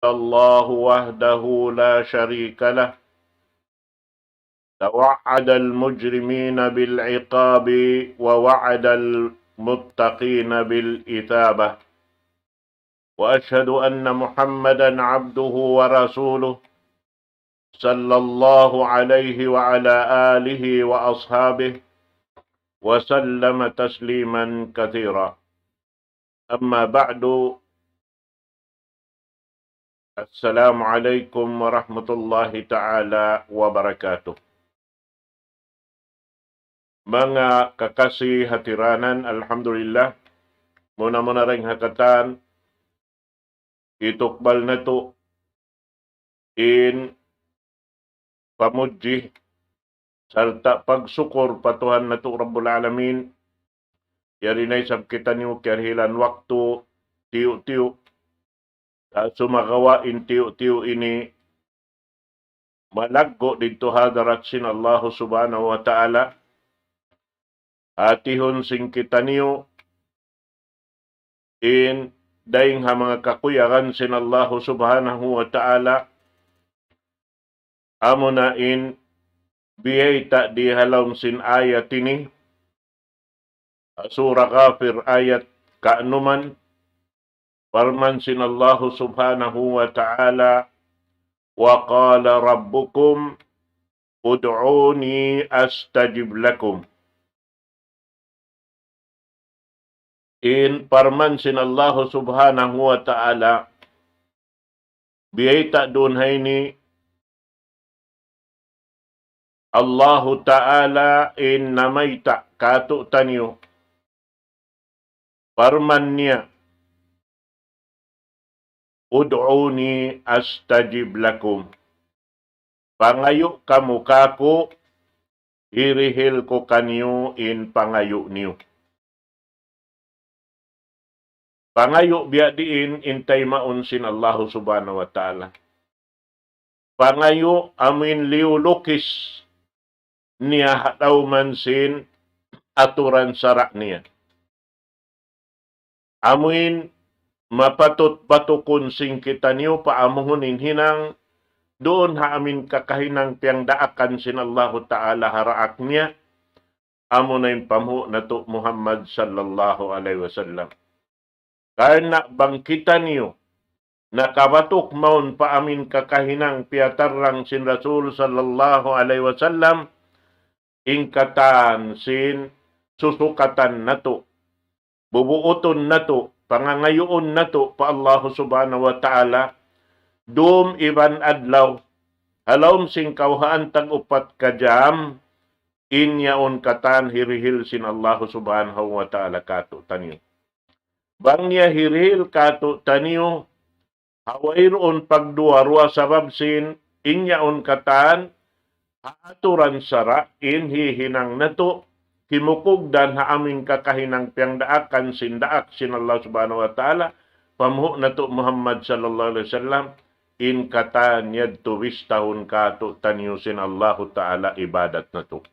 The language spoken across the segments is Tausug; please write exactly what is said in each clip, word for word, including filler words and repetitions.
الله وحده لا شريك له، توعد المجرمين بالعقاب ووعد المتقين بالإثابة. وأشهد أن محمدا عبده ورسوله، صلى الله عليه وعلى آله وأصحابه وسلم تسليما كثيرا. أما بعد، السلام عليكم ورحمة الله تعالى وبركاته. Manga kakasi hatiranan, alhamdulillah, muna-muna dayn ha katan, hitukbal natu' in pamudji sarta' pagsukur pa Tuhan natu' Rabbul Alamin, yari na isab kitaniyu kiyarihilan waktu tiyu'-tiyu', sa' sumagawa' in tiyu'-tiyu' ini malaggu' didtu ha hadarat sin Allahu Subhanahu wa Ta'ala. Hātihun sin kitaniyu in dayng ha manga kakuyagan sin Allahu Subhanahu wa Ta'ala, amuna in biyayta' di ha lawm sin ayat ini, Surah Ghafir ayat kanuman, parman sin Allahu Subhanahu wa Ta'ala, وقال ربكم ادعوني أستجب لكم. In parman sin Allahu Subhanahu wa Ta'ala, biyayta' duun ha ini, Allahu Ta'ala in namayta' kātu'niyu. Parman niya, ادعوني أستجب لكم. Pangayu' kamu kāku', hirihil ku kaniyu in pangayu' niyu. Pangayu' biya' diin in taymaun sin Allahu Subhanahu wa Ta'ala. Pangayu' amuin liyulukis niya ha lawm sin aturan sara' niya. Amuin mapatut batukun sin kitaniyu pa amuhun in hinang duun ha amuin kakahinang piyangdaakan sin Allahu Ta'ala ha daak niya, amuna in panghu' natu' Muhammad sallallahu alayhi wasallam. Karna' bang kitaniyu nakabatuk mawn pa amuin kakahinang piyatarrang sin Rasul sallallahu alayhi wasallam, in katan sin susukatan natu', bubuutun natu', pangangayuun natu' pa Allahu Subhanahu wa Ta'ala, dum iban adlaw, ha lawm sin kawhaan tag-upat ka jam, in yaun katan hirihil sin Allahu Subhanahu wa Ta'ala kātu'niyu. Bang niya hirihil kātu'niyu, ha wayruun pagduwa-ruwa sabab sin in yaun katan, ha aturan sara' in hihinang natu', kimukugdan ha amuin kakahinang piyangdaakan sin daak sin Allah Subhanahu wa Ta'ala, panghu' natu' Muhammad sallallahu alayhi wasallam, in katan yadtu bistahun kātu'niyu sin Allahu Ta'ala ibadat natu'.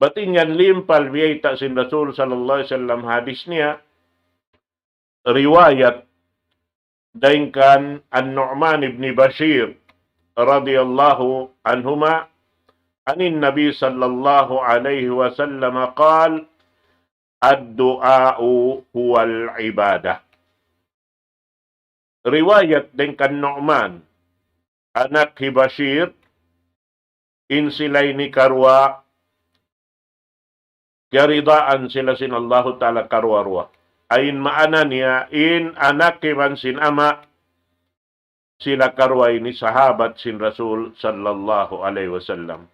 Bat in yan limpal biyayta' sin Rasul sallallahu alayhi wasallam hadis niya, riwayat dayn kan An-Nu'man ibn Bashir radiyallahu anhuma, عن النبي صلى الله عليه وسلم قال: الدعاء هو العبادة. Riwayat dayn kan Nu'man, anak hi Bashir, in sila ini karuwa, kiyaridaan sila sin Allahu Ta'ala karuwa-ruwa. Ayn maana niya, in anak iban sin ama', sila karuwa ini sahabat sin Rasul sallallahu alayhi wasallam.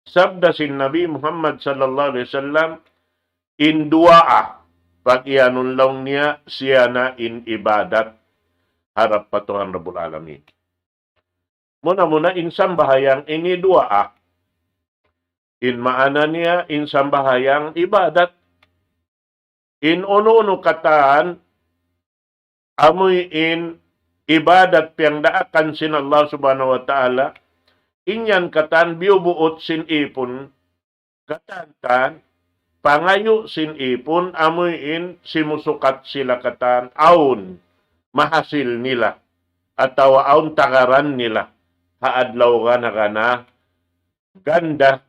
Sabda sin Nabi Muhammad sallallahu alayhi wasallam, in duwaa, pag-iyanun laung niya, siya na in ibadat harap pa Tuhan Rabbul Alamin. Muna-muna in sambahayang ini duwaa. In maana niya, in sambahayang ibadat. In unu-unu katan, amuin ibadat piyangdaakan sin Allah Subhanahu wa Ta'ala, in yan katan biyubuut sin ipun, katan-katan, pangayu' sin ipun, amuin simusukat sila katan, awn, mahasil nila. atawa awn tagaran nila ha adlaw gana-gana ganda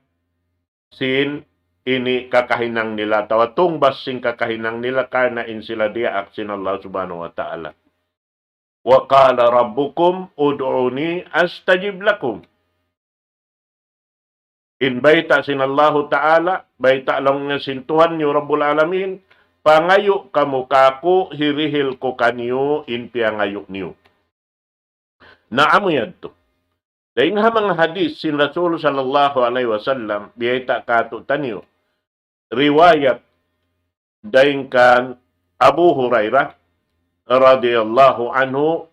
sin ini kakahinang nila, atawa tungbas sin kakahinang nila karna' in sila diyaak sin Allah Subhanahu wa Ta'ala. وقال ربكم ادعوني أستجب لكم. In bayta' sin Allahu Ta'ala, bayta' laung niya sin Tuhan niyu Rabbul Alamin, pangayu' kamu kāku', hirihil ku kaniyu in piyangayu' niyu. Na amu yadtu. Dayn ha manga hadith sin Rasul sallallahu alayhi wasallam, biyayta' kātu'niyu. Riwayat dayn kan Abu Hurairah radiyallahu anhu,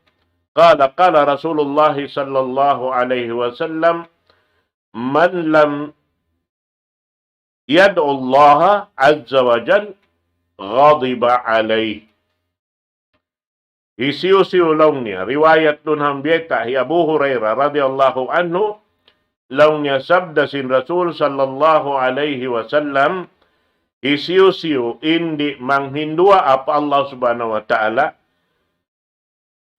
قال قال رسول الله صلى الله عليه وسلم من لم يدع الله عز وجل غضب عليه. Hisiyu-siyu laung niya, riwayat duun ha biyayta' hi Abu Hurairah radiyallahu anhu, laung niya sabda sin Rasul sallallahu alayhi wasallam, hisiyu-siyu in di' manghinduwaa pa Allah Subhanahu wa Ta'ala,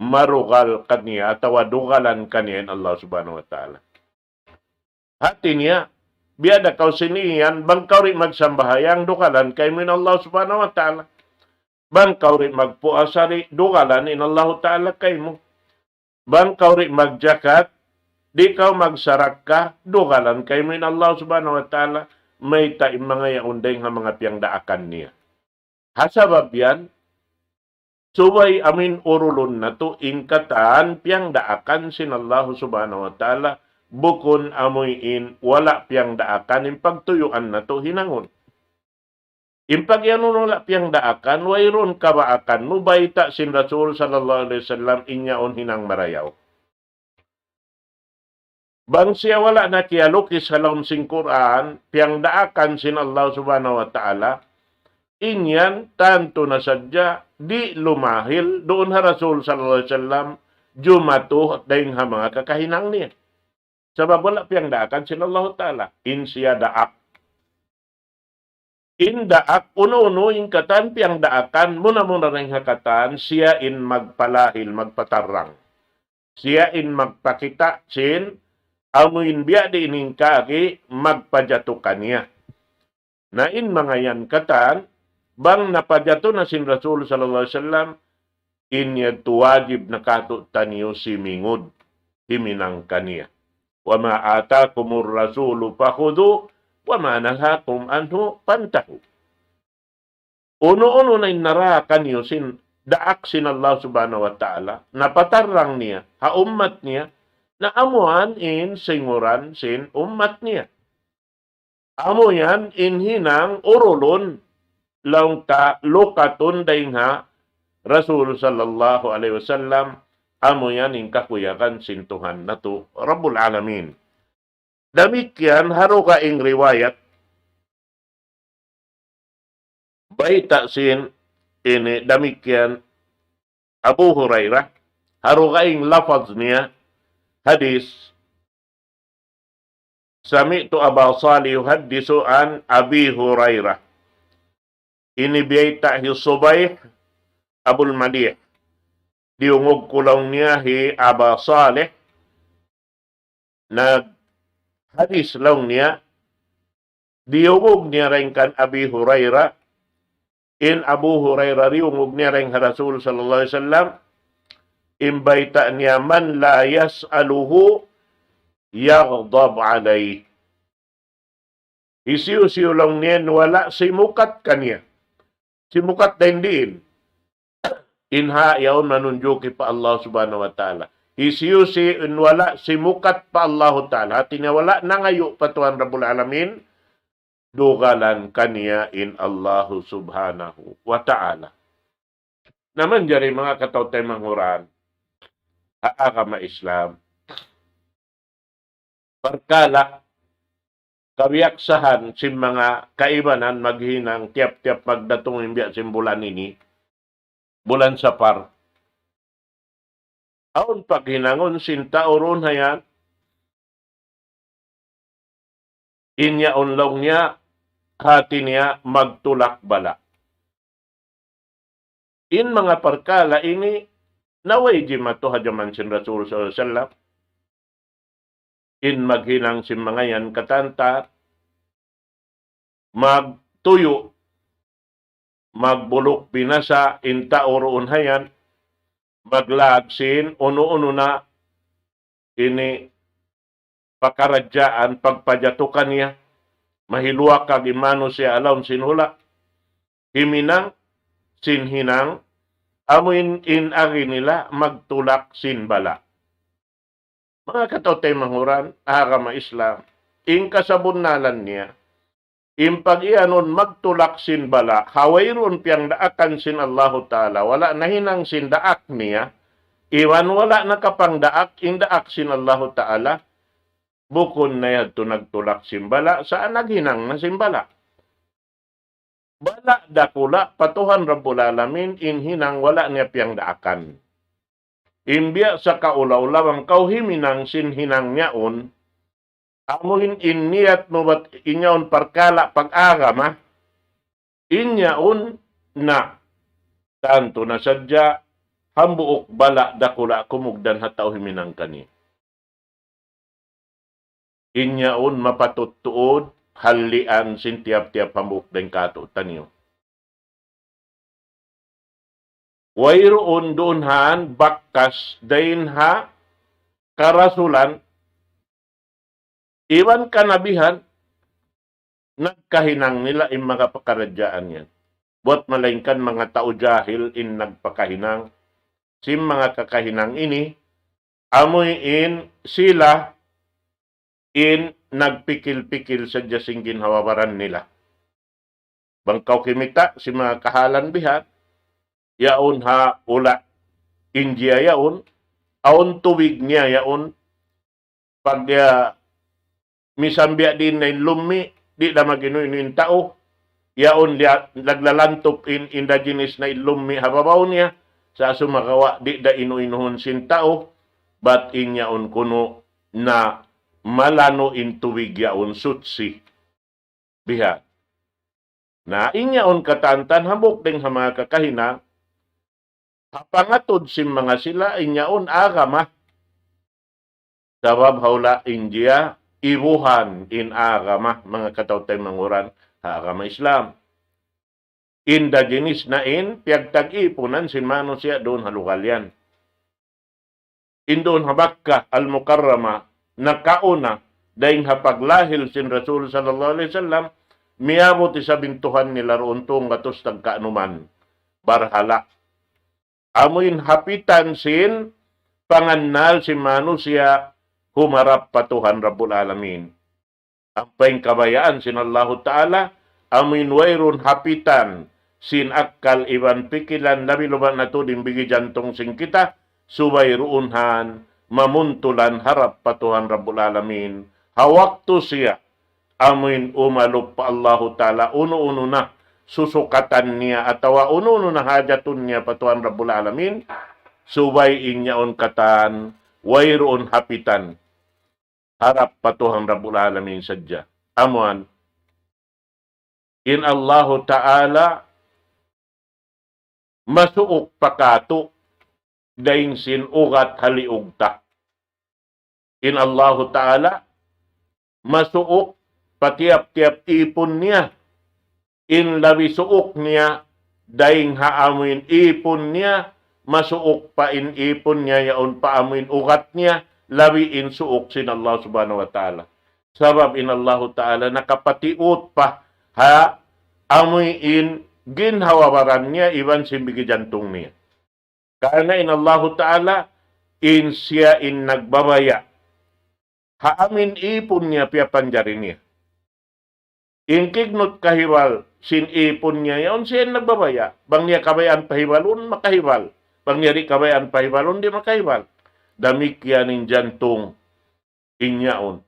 marugal kaniya atawa dugalan kaniya in Allah Subhanahu wa Ta'ala. Hati niya, biya' da kaw sin iyan, bang kaw di' magsambahayang, dugalan kaymu in Allah Subhanahu wa Ta'ala. Bang kaw di' magpuasa, di' dugalan in Allahu Ta'ala kaymu. Bang kaw di' magjakat, di' kaw magsarakka, dugalan kaymu in Allah Subhanahu wa Ta'ala. Mayta' in manga yaun dayn ha manga piyangdaakan niya. Ha sabab yan, subay amuin urulun natu' in katan piyangdaakan sin Allah Subhanahu wa Ta'ala, bukun amuin wala' piyangdaakan in pagtuyuan natu' hinangun. In pagiyanun wala' piyangdaakan, wayruun kabaakan mu bayta' sin Rasul sallallahu alayhi wasallam in yaun hinang marayaw. Bang siya wala' na kiyalukis ha lawm sin Qur'an, piyangdaakan sin Allah Subhanahu wa Ta'ala, in yan tantu na sadja di' lumahil duun ha Rasul sallallahu alayhi wasallam, jumatu dayn ha manga kakahinang niya. Sabab wala' piyangdaakan sin Allahu Ta'ala. In siya daak. In daak, unu-unu in katan piyangdaakan, muna-muna dayn ha katan, siya in magpalahil, magpatarrang. Siya in magpakita' sin, amuin biya' diin in kaagi, magpajatu kaniya. Na in manga yan katan, bang napajatu na sin Rasul sallallahu alayhi wasallam, in yadtu wajib na kātu'niyu simingud, himinang kaniya. وما آتاكم الرسول فخذوه وما نهاكم عنه فانتهوا. Unu-unu na in narā kaniyu sin daak sin Allah Subhanahu wa Ta'ala, napatarrang niya, ha ummat niya, na amuan in singuran sin ummat niya. Amu yan in hinang urulun laung ta lukatun dayn ha Rasul sallallahu alayhi wasallam, amu yan in kakuyagan sin Tuhan natu' Rabbul Alamin. Damikkiyan ha dugaing riwayat, bayta' sin ini damikkiyan Abu Hurairah, ha dugaing lafaz niya hadith, سمعت أبا صالح يحدث عن أبي هريرة. Ini biyayta' hi Subayh Abul Madih. Diyungug ku laung niya hi Aba Salih, naghadis laung niya, diyungug niya dayn kan Abi Hurairah, in Abu Hurairah diyungug niya dayn ha Rasul sallallahu alayhi wasallam, in bayta' niya, من لا يسأله يغضب عليه. Hisiyu-siyu laung niya in wala' simukat kaniya. Simukat dayn diin. In ha yaun manunjuki pa Allah Subhanahu wa Ta'ala. Hisiyu-siyu in wala' simukat pa Allah Ta'ala. Hati niya wala' nangayu' pa Tuhan Rabbul Alamin, dugalan kaniya in Allah Subhanahu wa Ta'ala. Na manjari manga kataw-taymanghuran ha agama Islam, parkala' kabiyaksahan sin manga kaibanan maghinang tiyap-tiyap magdatung in biya' sin bulan ini, bulan Sapar. Awn paghinangun sin tau duun ha yan, in yaun laung niya, hati niya magtulak bala'. In manga parkala' ini, Na way jimatu ha jaman sin Rasul sallallahu alayhi wasallam in maghinang sin manga yan katan ta magtuyu', magbuluk binasa in tau duun ha yan, maglaag sin unu-unu na ini pakaradjaan pagpajatu kaniya, mahiluwakag in manusiya' ha lawm sin hula', himinang sin hinang, amu in, in agi nila magtulak sin bala'. Manga kataw-taymanghuran, agama Islam, in kasabunnalan niya, in pag-iyanun magtulak sin bala', ha wayruun piyangdaakan sin Allahu Ta'ala, wala' nahinang sin daak niya, iban wala' nakapangdaak in daak sin Allahu Ta'ala, bukun na yadtu nagtulak sin bala', sa' naghinang na sin bala'. Bala' dakula' pa Tuhan Rabbul Alamin in hinang wala' niya piyangdaakan. In biya' sa kaula-ula bang kaw himinang sin hinang yaun, amu in, in niyat mu bat in yaun parkala' pag-agama, in yaun na tantu na sadja hambuuk bala' dakula' kumugdan ha tau himinang kaniya. In yaun mapatut tuud hallian sin tiyap-tiyap hambuuk dayn kātu'niyu. Wayruun duun han bakas dayn ha karasulan iban kanabihan nagkahinang nila in manga pakaradjaan yan. Buwat malaingkan manga tau jahil in nagpakahinang sin manga kakahinang ini, amu in sila in nagpikil-pikil sadja sin ginhawa-baran nila. Bang kaw kimita' sin manga kahalan bihan, yaun ha hula' India yaun, awn tubig niya yaun, pag, ah, misan biya' diin na in lummi', di' da mag-inu-inu in tau, yaun liya, naglalantup in indigenous na in lummi' ha babaw niya, sa' sumagawa' di' da inu-inuhun sin tau, bat in yaun kunu' na malanu' in tubig yaun sutsi. Bihan. Na, in yaun katantan hambuuk dayn ha manga kakahinang, ha pangatud sin manga sila, in yaun agama. Sabab ha hula' India, ibuhan in agama, manga kataw-taymanghuran, ha agama Islam. Indigenous na in piyagtag-ipunan sin manusiya' duun ha lugal yan. In duun ha Makkah Al-Mukarramah, nakauna, dayn ha paglahil sin Rasul sallallahu alayhi wasallam, miyabut isab in Tuhan nila duun tunggatus tagkaanuman barhala'. Amu in hapitan sin pangannal sin manusiya' humarap pa Tuhan Rabbul Alamin. Ampa in kabayaan sin Allahu Ta'ala, amu in wayruun hapitan sin akkal iban pikilan, labi-labi na tuud in bigi jantung sin kita, subay duun han mamuntulan harap pa Tuhan Rabbul Alamin. Ha waktu siya, amu in umalup pa Allahu Ta'ala, unu-unu na susukatan niya, atawa unu-unu na hajatun niya pa Tuhan Rabbul Alamin, subay in yaun katan, wayruun hapitan harap pa Tuhan Rabbul Alamin sadja. Amuan, in Allahu Ta'ala masuuk pa katu' dayn sin ugat ha liug ta. In Allahu Ta'ala masuuk pa tiyap-tiyap ipun niya. In labi suuk niya, dayn ha amuin ipun niya, masuuk pa in ipun niya yaun pa amuin ugat niya, labi in suuk sin Allah Subhanahu wa Ta'ala. Sabab in Allahu Ta'ala nakapatiut pa ha amuin ginhawa-baran niya iban sin bigi jantung niya. Karna' in Allahu Ta'ala, in siya in nagbabaya' ha amuin ipun niya piyapanjari niya. In kignut kahibal sin ipun niya yaun siya in nagbabaya'. Bang niya kabayaan pahibalun, makahibal. Bang niya di' kabayaan pahibalun, di' makahibal. Damikkiyan in jantung in yaun.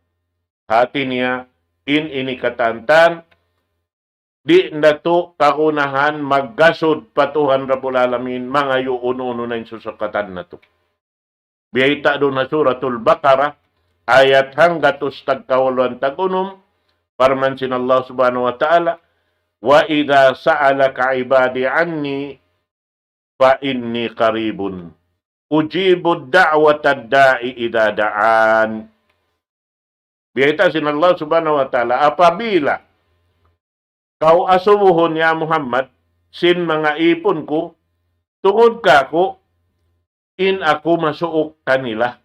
Hati niya, in ini katantan, di' natu' kagunahan maggasud pa Tuhan Rabbul Alamin, mangayu' unu-unu na in susukatan natu'. Biyayta' duun ha Suratul Baqarah, ayat hanggatus tagkawaluan tag-unum, parman sin Allah Subhanahu wa Ta'ala, وإذا سألك عبادي عني فإني قريب أجيب دعوة الداع إذا دعان. Biyayta' sin Allah Subhanahu wa Ta'ala, apabila kaw asubuhun, ya Muhammad, sin manga ipun ku, tungud kāku', in aku masuuk kanila.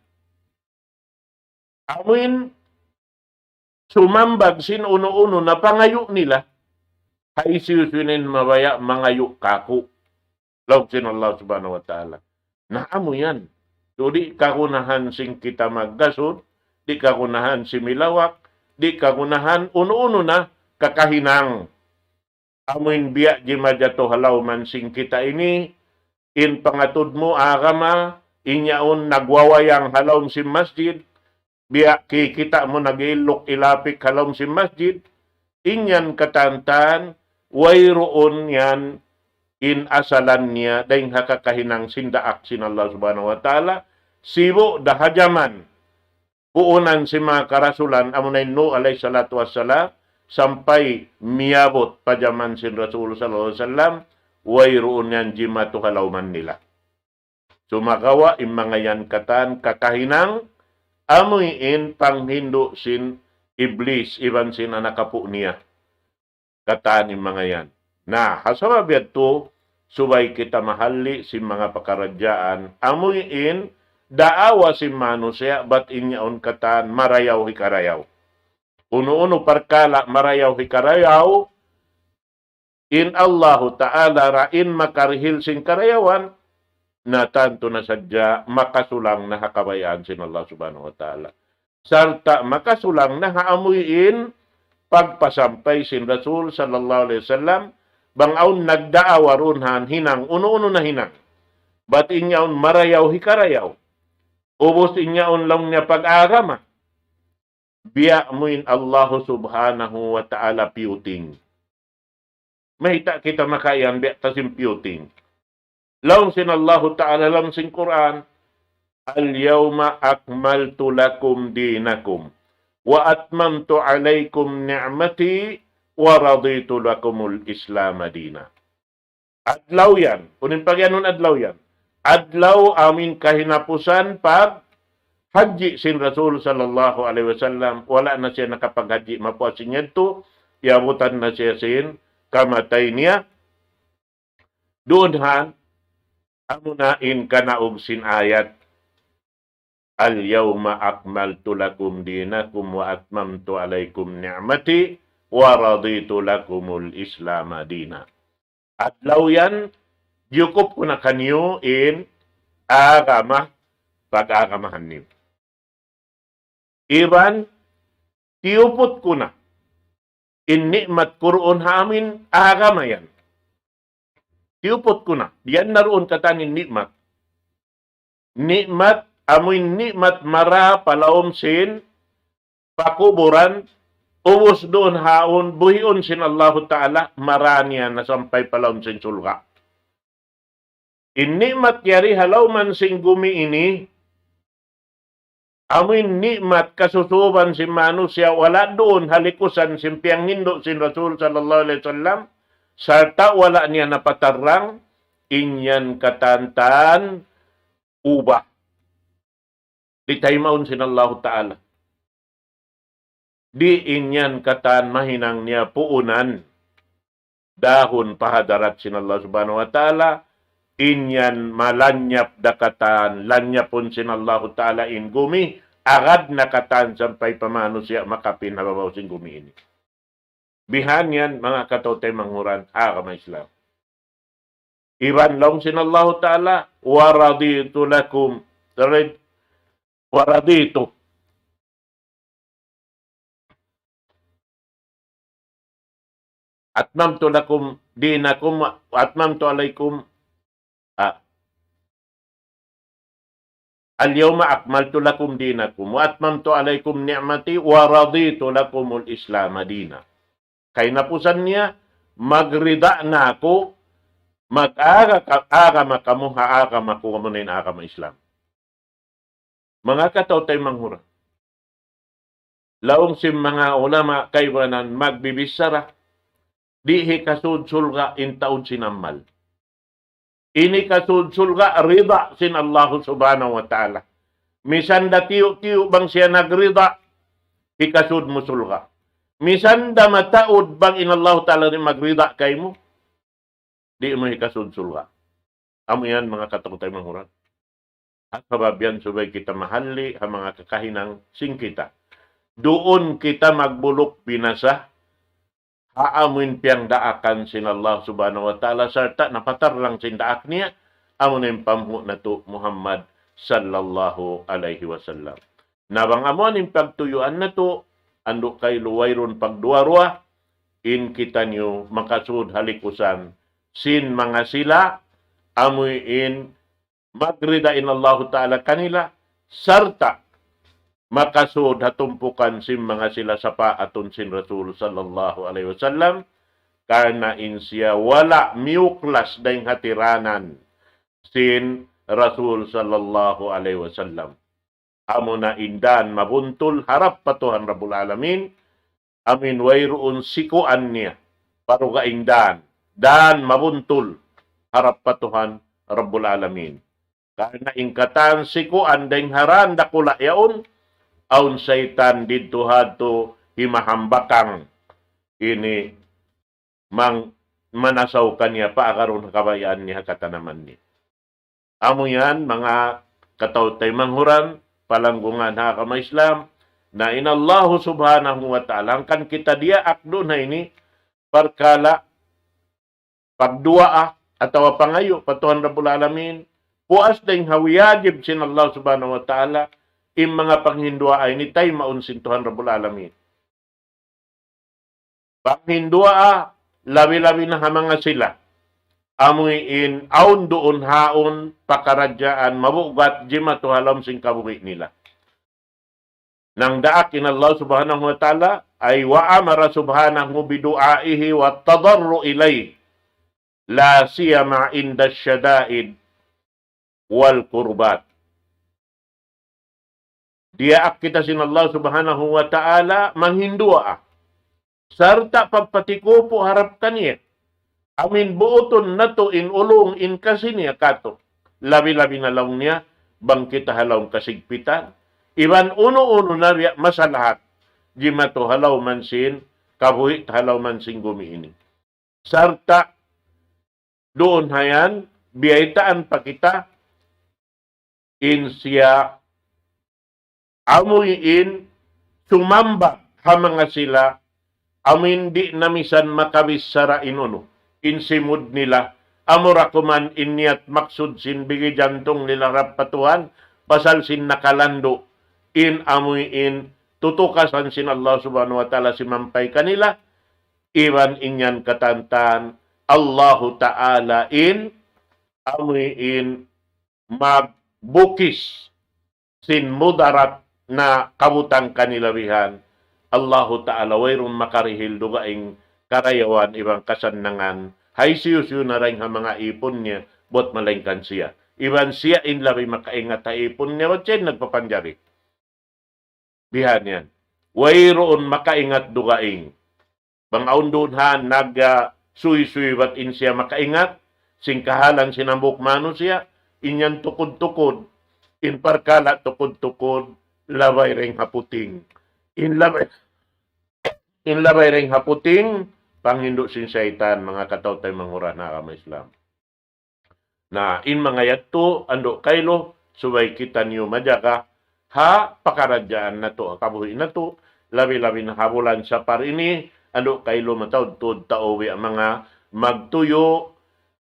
Amuin sumambag sin unu-unu na pangayu' nila, ha hisiyu-siyu in mabaya' mangayu' kāku'. Laung sin Allah Subhanahu wa Ta'ala. Na amu yan. So, di' kagunahan sin kita maggasud, di' kagunahan similawak, di' kagunahan unu-unu na kakahinang. Amuin biya' jimajatu ha lawm sin kita ini, in pangatud mu agama, in yaun nagwawayang ha lawm sin masjid, biya' kikita' mu nag-iilluk-ilapik ha lawm sin masjid, in yan katantan, wayruun yan in asalan niya, dayng ha kakahinang sin daak sin Allah Subhanahu wa Ta'ala, sibu' da ha jaman puunan sin manga karasulan, amuna in Nuh alayhi salatu wassalam, sampay miyabut pa jaman sin Rasul sallallahu alayhi wasallam, wayruun yan jimatu ha lawm nila. Sumagawa' in manga yan katan kakahinang, amuin panghindu' sin Iblis iban sin anak apu' niya. Katan in manga yan. Na, ha sabab yadtu, subay kita mahalli' sin manga pakaradjaan, amuin daawa sin manusiya', bat in yaun katan marayaw hikarayaw. Unu-unu parkala' marayaw hikarayaw, in Allahu Ta'ala ra in makarihil sin karayawan, na tantu na sadja makasulang na ha kabayaan sin Allah Subhanahu wa Ta'ala. Sarta' makasulang na ha amuin pagpasampay sin Rasul sallallahu alayhi wasallam, bang awn nagdaawa duun ha hinang, unu-unu na hinang. Bat in yaun marayaw hikarayaw. Ubus in yaun laung niya pag-agama. Biya' mu in Allahu Subhanahu wa Ta'ala piyuting. Mayta' kita makaiyan biya' ta sin piyuting. Laung sin Allahu Ta'ala, laung sin Qur'an, اليوم أكملت لكم دينكم وأتممت عليكم نعمتي ورضيت لكم الإسلام دينا. Adlaw yan. Unu in pagiyanun adlaw yan? Adlaw amuin kahinapusan paghajji sin Rasul sallallahu alayhi wasallam. Wala' na siya nakapaghajji mapuas sin yadtu. Iyabutan na siya sin kamatay niya. Duun han, amuna in kanaug sin ayat, اليوم أكملت لكم دينكم وأتممت عليكم نعمتي ورضيت لكم الإسلام دينا. Adlaw yan, jiyukup ku na kaniyu in agama, pag-agamahan niyu. Iban, tiyuput ku na in ni'mat ku duun ha amuin agama yan. Tiyuput ku na. Yan na duun katan in ni'mat. Ni'mat, amuin ni'mat mara pa lawm sin pakuburan, ubus duun ha awn buhiun sin Allahu Ta'ala, mara niya na sampay pa lawm sin surga'. In ni'mat yari ha lawm sin gumi ini, amuin ni'mat kasusuban sin manusiya' wala' duun ha likusan sin piyanghindu' sin Rasul sallallahu alayhi wasallam, sarta' wala' niya napatarrang, in yan katantan ubah. Di' taymaun sin Allahu Ta'ala. Di' in yan katan mahinang niya puunan dahun pa hadarat sin Allah Subhanahu wa Ta'ala, in yan malanyap da katan, lanyapun sin Allahu Ta'ala in gumi, agad na katan sampay pa manusiya' makapin ha babaw sin gumi ini. Bihan yan, manga kataw-taymanghuran, agama Islam. Iban laung sin Allahu Ta'ala, ورضيت لكم, rid-, ورضيت. أتممت لكم دينكم وأتممت عليكم، ah, اليوم أكملت لكم دينكم وأتممت عليكم نعمتي ورضيت لكم الإسلام دينا. Kahinapusan niya, magrida na aku, mag-aga ka, agama kamu, ha agama ku, amuna in agama Islam. Manga kataw-taymanghuran. Laung sin manga ulama kaibanan magbibichara, di' hikasud surga' in taud sin amal. Ini kasud surga' rida sin Allah Subhanahu wa Ta'ala. Misan da tiyu'-tiyu' bang siya nagrida, hikasud mu surga'. Misan da mataud bang in Allah Ta'ala di' magrida kaymu, di' mu hikasud surga'. Amu yan manga kataw-taymanghuran. At sabab yan subay kita mahalli' ha manga kakahinang sin kita. Duun kita magbuluk binasa, ha amuin piyangdaakan sin Allah Subhanahu wa Ta'ala, sarta' napatarrang sin daak niya, amu na in panghu' natu' Muhammad sallallahu alayhi wasallam. Na bang amu in pagtuyuan natu', andu' kaylu wayruun pagduwa-ruwa, in kitaniyu makasud ha likusan sin manga sila, amuin magrida in Allahu Ta'ala kanila, sarta' makasud ha tumpukan sin manga sila sapaatun sin Rasul sallallahu alayhi wasallam, karna' in siya wala' miyuklas dayng ha tiranan sin Rasul sallallahu alayhi wasallam. Amuna in dan mabuntul harap pa Tuhan Rabbul Alamin, amuin wayruun sikuan niya, parugaing dan, dan mabuntul harap pa Tuhan Rabbul Alamin. Karna' in katan sikuan dayng ha dan dakula' yaun, awn saytan didtu hadtu himahambakang ini mang manasaw kaniya paagarun ha kabayaan niya ha katanaman niya. Amu yan, manga kataw-taymanghuran, palanggungan ha agama Islam, na in Allahu Subhanahu wa Ta'ala, hangkan kita diyaak duun ha ini, parkala', pagduwaa, atawa pangayu', pa Tuhan Rabbul Alamin, puas dayng ha wiyajib sin Allah Subhanahu wa Ta'ala, in manga panghinduwaa ini taymaun sin Tuhan Rabbul Alamin. Panghinduwaa, labi-labi na ha manga sila. Amuin awn duun haun pakaradjaan mabugat jimatu ha lawm sin kabuhi' nila. Nangdaak in Allah Subhanahu wa Ta'ala, ay wa amara subhanahu bidu'aihi wa tadarru ilayhi, la siyama inda shada'id wal kurbat. Diyaak kita sin Allah Subhanahu wa Ta'ala manghinduwaa. Sarta' pagpatikupu harap kaniya. Amuin buutun natu' in ulung in kasi niya katu'. Labi-labi na laung niya, bang kita ha lawm kasigpitan. Iban unu-unu na biya' masalahat. Jimatu ha lawm sin, kabuhi' ha lawm sin gumi ini. Sarta' duun ha yan, biyaytaan pa kita, in siya amuin sumambag ha manga sila, amuin di' na misan makabichara in unu, in simud nila, amura kuman in niyat maksud sin bigi jantung nila harap pa Tuhan, pasal sin nakalandu', in amuin tutukasan sin Allah Subhanahu wa Ta'ala simampay kanila, iban in yan katantan, Allahu Ta'ala in amuin magbukis sin mudarat na kabutang kanila bihan, Allahu Ta'ala wayruun makarihil dugaing karayawan iban kasannangan, hisiyu-siyu na dayng ha manga ipun niya, buat malaingkan siya. Iban siya in labi makaingat ha ipun niya, buat siya in nagpapanjari. Bihan yan. Wayruun makaingat dugaing. Bang awn duun ha nag, ah, suysuy bat in siya makaingat, sin kahalan sin hambuuk manusiya', in yan tukud-tukud, in parkala' tukud-tukud, labay dayng ha puting. In labay, in labay dayng ha puting, panghindu' sin saytan, manga kataw-taymanghuran ha agama Islam. Na, in manga yadtu, andu' kaylu, subay kitaniyu majaga, ha pakaradjaan natu', ha kabuhi' natu', labi-labi na ha bulan Sapar ini, andu' kaylu mataud-tuud tau biya' manga magtuyu',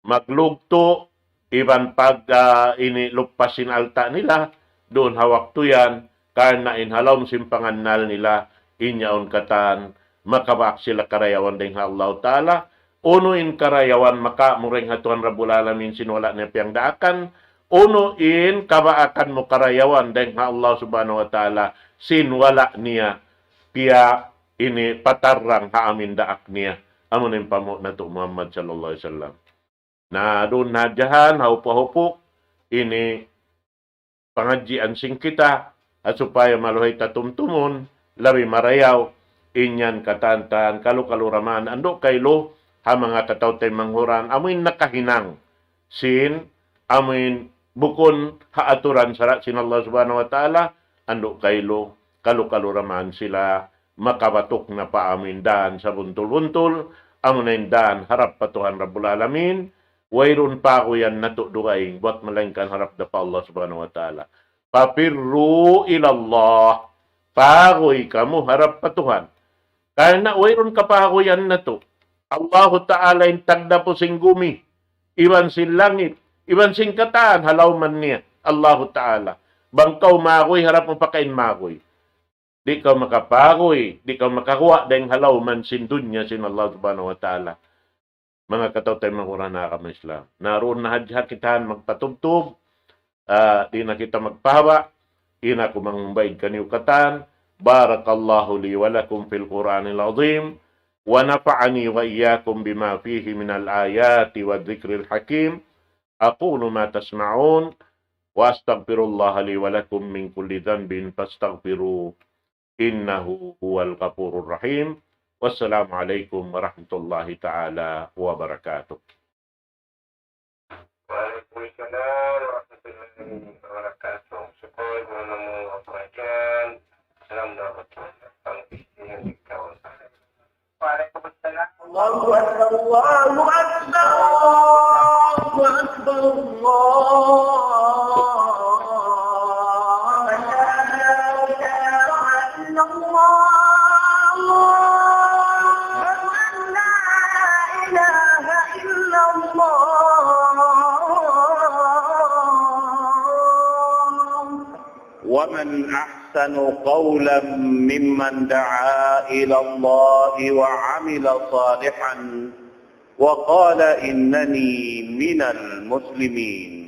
maglugtu', iban pag, ah, ini lupas sin alta' nila, duun ha waktu yan, karna' in ha lawm sin pangannal nila, in yaun katan, makabaak sila karayawan dayng ha Allah Ta'ala, unu in karayawan makamu' dayng ha Tuhan Rabbul Alamin sin wala' niya piyangdaakan, unu in kabaakan mu karayawan dayng ha Allah Subhanahu wa Ta'ala sin wala' niya piya ini patarrang ha amuin daak niya, amu na in panghu' natu' Muhammad sallallahu alayhi wasallam. Na duun na hadja ha yan, ha upa-upa, ini pangadjian sin kita, ha supaya maluhay ta tumtumun, labi marayaw, in yan katantan, kalu-kalu da man, andu' kaylu, ha manga kataw-taymanghuran, amuin nakahinang, sin amuin bukun ha aturan sara' sin Allah Subhanahu wa Ta'ala, andu' kailu, kalu-kalu da man sila makabatuk na pa amuin dan sabuntul-buntul, amuna in dan harap pa Tuhan Rabbul Alamin, wayruun paguyan natu' dugaing buat malaingkan harap da pa Allah Subhanahu wa Ta'ala. ففروا إلى الله. Paguy kamu harap pa Tuhan. Karna' wayruun kapaguyan natu'. Allahu Ta'ala in tagdapu sin gumi, iban sin langit, iban sin katan ha lawman niya. Allahu Ta'ala. Bang kaw maguy, harap mu pa kain maguy. Di' kaw makapaguy, di' kaw makaguwa' dayn ha lawman sin dunya sin Allah Subhanahu wa Ta'ala. Manga kataw-taymanghuran ha agama Islam. Na duun na hadja kita magpatubtub, ah, di' na kita magpahaba', in aku mangumbaid kaniyu katan, بارك الله لي ولكم في القرآن العظيم، ونفعني وإياكم بما فيه من الآيات والذكر الحكيم. أقول ما تسمعون، وأستغفر الله لي ولكم من كل ذنب فاستغفروه، إنه هو الغفور الرحيم. والسلام عليكم ورحمة الله تعالى وبركاته. وعليكم السلام ورحمة الله وبركاته. Sukul, manamu, apa ajan? Salam, dapat, pangkisihan, ikaw. وعليكم السلام. الله أكبر، الله أكبر، الله أكبر، الله أكبر. لا إله إلا الله. لا إله إلا الله. ومن أحسن قولا ممن دعا إلى الله وعمل صالحا وقال إنني من المسلمين.